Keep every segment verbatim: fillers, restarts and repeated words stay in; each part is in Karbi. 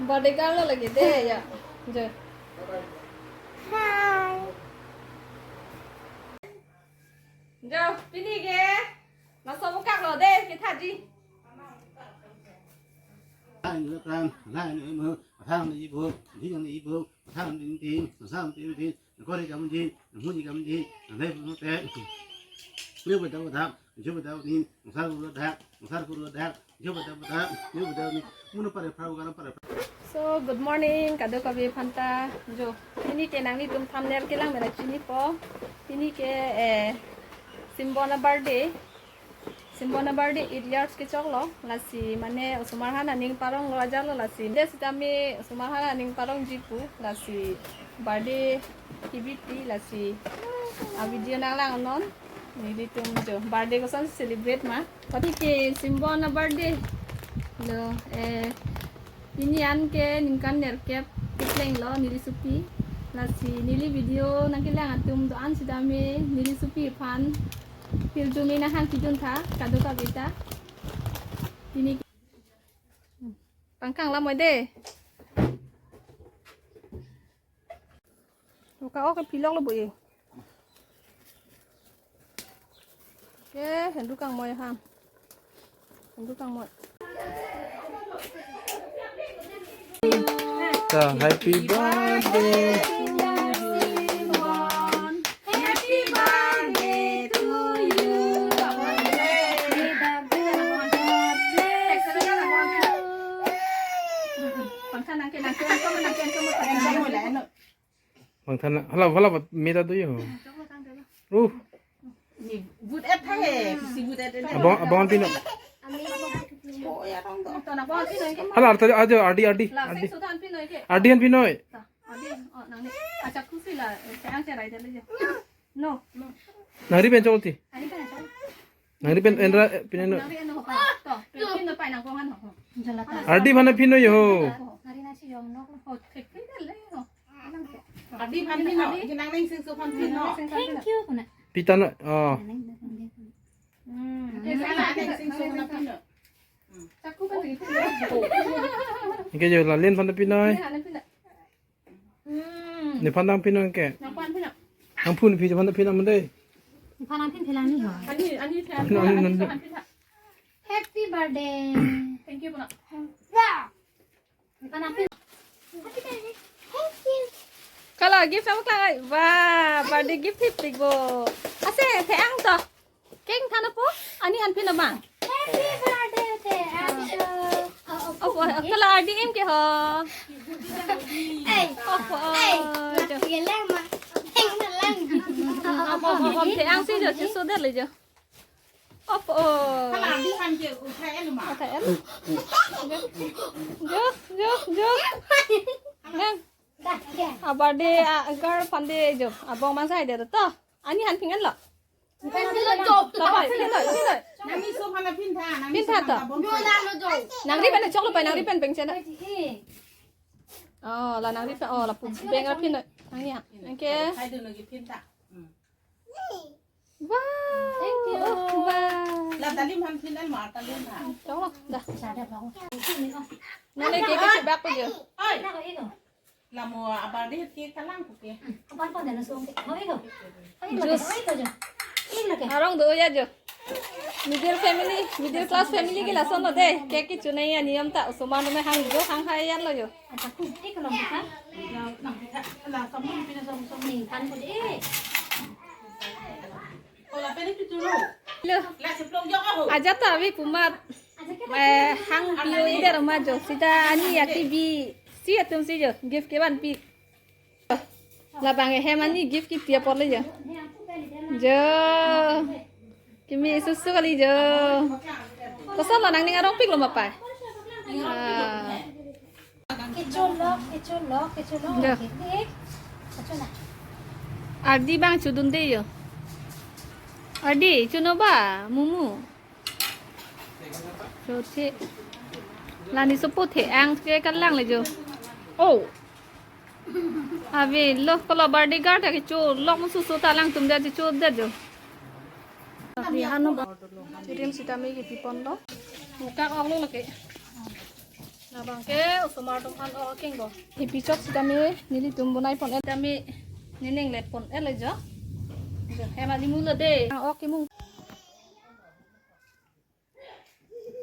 Bodyguard lo lagi deh ya. Jo. Hi. Jo, pini ke laso mukak lo deh, kita ji. Lain ni kan, lain ni mo, thang ni ibu, di yang ni ibu, thang ni ting, thang ni ting, kori kamu ji, mu ji kamu ji, le mu te. Ni betul betul, jo betul ni, sar betul betul, sar betul betul, jo betul betul, jo betul ni, munu pare pau kan pare. So, good morning, kadokave aphanta, jo. Pini ke nanglitum thumbnail kelang mena chinipo. Pini ke, eh, Simbon a-birthday. Simbon a-birthday eight years kechoklo, lasi mane osomar aphan aning paronglo ajatlo lasi. Deh sitame osomar aphan aning parongji pu, lasi birthday kebipi lasi. A-video nanglangnon, nelitum jo birthday koson celebrate ma. Pini ke Simbon a-birthday lo, eh, pini an ke ningkan nerkep keplenglo neli sopi. Lasi neli video nangkelang atum do-an sitame neli sopi aphan pirjume nanghang pidun tha, kadokave ta. Pini pangkang lamoi deh. Ka-ok pilok lo bo e. Ke, hendu kangmoi ha. Hendu kangmoi. Happy birthday to you. Happy birthday to you. Bangthan nang ke, nang ke, nang ke, nang ke, nang ke. Bangthan, hala, hala, meta do yo. Ruh. Ni good at tha he, si good at. Abang, abang pino. Oh, ya, rong do. Hala, arta ajo, ardi, ardi, ardi. Ardi han pino. Acha, khusi la, eh, ang cherai dele je. No. Nangri pen chokti. Nangri pen enra, eh, pino. Nangri pen no pa. To, pino pa nang kongan ho. Ardi mana pino yo. Nangri nasi yom nok. Ho, thek pino le ho. Ardi phan pino, kinang neng sing so phan pino. Thank you. Pita no, oh. Hmm. Kinang neng sing so phan pino. Chaku kan gitu. Oke, jo, la len phan pino. Ini anak pino. Hmm. Nephan nangpino ke. Nangphan pino. Nangphan phi, phan pino mende. Nephan nangphin phi lang ni ho. Ani, ani phan. Ani, ani, ani. Happy birthday. Thank you, pino. Ya. Nephan nangphin. Happy birthday. Thank you. Kala gift sama klang ai. Wah, birthday gift hip tik bo. Ase, the-ang to. Keng than apo, ani han phin abang. Happy birthday te, Angshu. Oh, oh, oh, kala ardi im ke ho. Hey, oh, oh, hey, jo. Lagi lang ma. Hey, na lang. Om, om, om, om, the-ang si jo, si sudah le jo. Op, oh. Kala ardi han ke uthai el ma. Uthai el. Jo, jo, jo. Nang. Dah, ya. A-birthday, a-girl aphan dei jo. Abong mang sai dei to. Ani han phin lo. Phin lo jo. Lapai, phin lo, phin lo. Nangni so phan phin tha, nangni phin tha so to. Phan abong. Yo la lo jo. Nangri pen choklo pai, nangri pen pengchen. Oh, la nangri pen, oh, lapu beng ra phin lo. Nangni ya. Oke. Hai dun lagi phin tha. Hmm. Wow. Thank you. Oh, wow. La dalim han phin el ma dalim ha. Choklo, dah. Sada bago. Nang le ke ke chibak pe jo. Oi. Na ko ino. Lamo a-birthday ke kalang ko ke. Apan ko dana song ke. Hoi ko. Hoi ko. Juice. Hoi ko jo. Ini lo ke. Arong do ya jo. Middle family, middle class family ke lason lo dei. Cake kechonai aniyom ta osomar atum hang jo, hang hai yan lo jo. Acha ku, eh, kalau kita. Nang kita la kamu pina song song ni. Kan ko dei. Ko la pena pitu lo. Lo. La cheplong jo aho. Ajat ta ave pu amat. Eh, hang pi-o-i dei ma jo. Sita ani ya T V. Si atum si jo. Gift kevanpi. Labang ehem ani gift kepi apor le jo. Jo. Kimi susu kali jo. Koson lo nangning arongpik lo ma pai. Ah. Kecho lo, kecho lo, kecho lo. Jo. Kecho na. Ardi abang chodun dei jo. Ardi, chono ba, mumu. Chothe. Lani sopo the-ang ke kalang le jo. Oh. Ave lo kala birthday girl ta kecho lok susu ta alangtum dei kecho dei jo. Ave hanu ba. Rim sitame kepi pon lo. Mukak ok lo lake. Labang ke osomar atum an ok kengbo. Hipi chok sitame nelitum bonai pon-et tame, nening le pon-et le jo. Jo, hem alimu lo de. Ang ok kemung.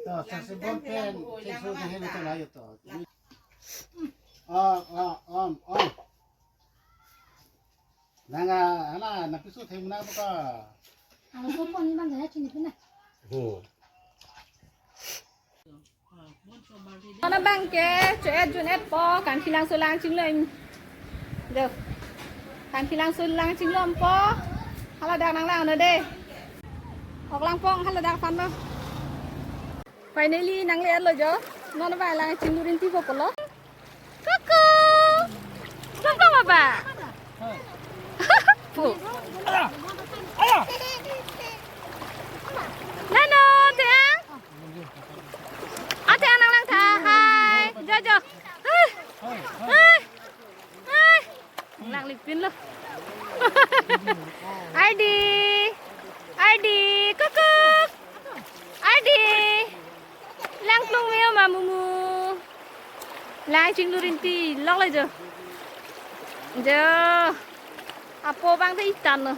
To, sa sebon pen, sa sebon pen, sa sebon pen. Ah, ah, ah, ah. Nang, ah, ala, napiso themna apa ka? Ang so pon ni bang jaya chini pina. Oh. Nona bang ke, cho-et jun-et po, Kangthilangso lang chinglo. Jo. Kangthilangso lang chinglo po. Hala dak nang lang no de. Ok lang pong, hala dak fan lo. Finally, nang le lo jo. Nona bang lang chinglo rinti po polo. Kuku. Kuku, Baba. Pu. Nano, Tiang? Ah, Tiang nang lang tha. Hai. Jo, jo. Hai. Hai. Hai. Lang lipin lo. Aidi. Aidi. Kuku. Aidi. Lang plung meo ma mumu. Lang chinglu rinti lok le jo. Jo. Apo bang te itan lo.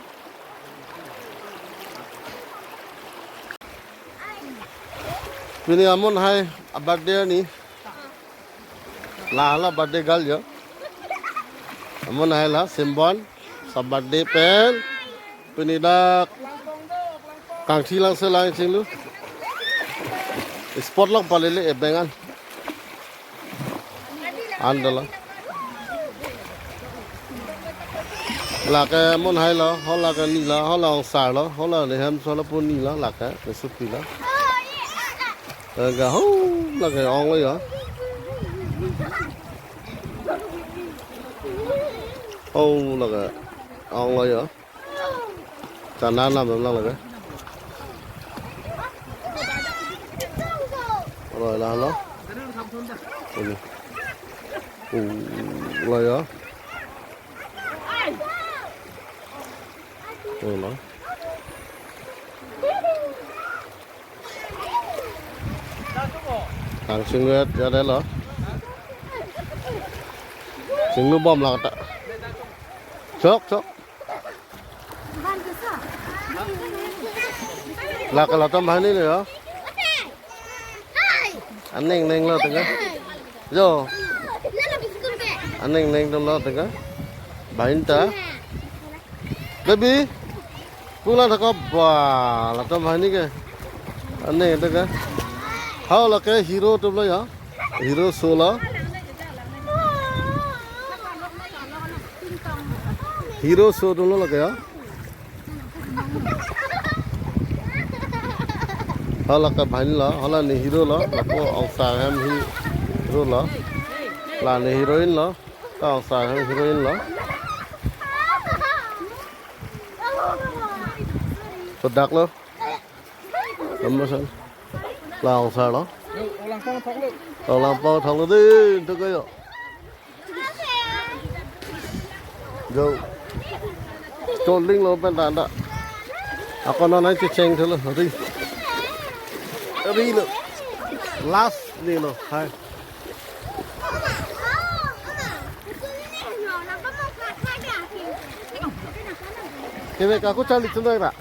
Pini amonhai a-birthday ni. La la birthday girl jo. Amonhai la Simbon. Sa birthday pen. Pini dak Kangthilangso lang chinglu. Spot lok palele e bengan. An dolo. Lake amonhai lo, ho lake ni lo, ho la ongsar lo, ho la nehem so lo puni lo, lake nesupi lo. Lake ho, lake ong lo ya. Oh, lake ong lo ya. Chana nam lam lang lake. Olo, la lo. Ini. Oh, lo ya. Oh, lo. Kangchingvet ya de lo. Chinglu bom la ta. Chok, chok. Lake latum banghini lo ya. Aneng neng lo tengka. Jo. Aneng neng lo tengka. Banghini ta. Baby. Pulang thakop. Wah, latum banghini ke. Aneng tengka. Ho lake Hero atum lo ya. Hero so lo. Hero so atum lo lake ya. Hala ke banghini lo, hala ne hero lo, lapu ongsar hem hero lo. La ne heroine lo, ta ongsar hem heroine lo. Ladak lo. Kamu san. La ongsar lo. Yo, ulang pong thok lo. Ulang pong thok lo de, itu kayo. Jo. Stoling lo pen tanda. Ako non ai checheng thelo, ri. Ri lo. Last ni lo. Hai. Kebe ka ku chali tundai ra.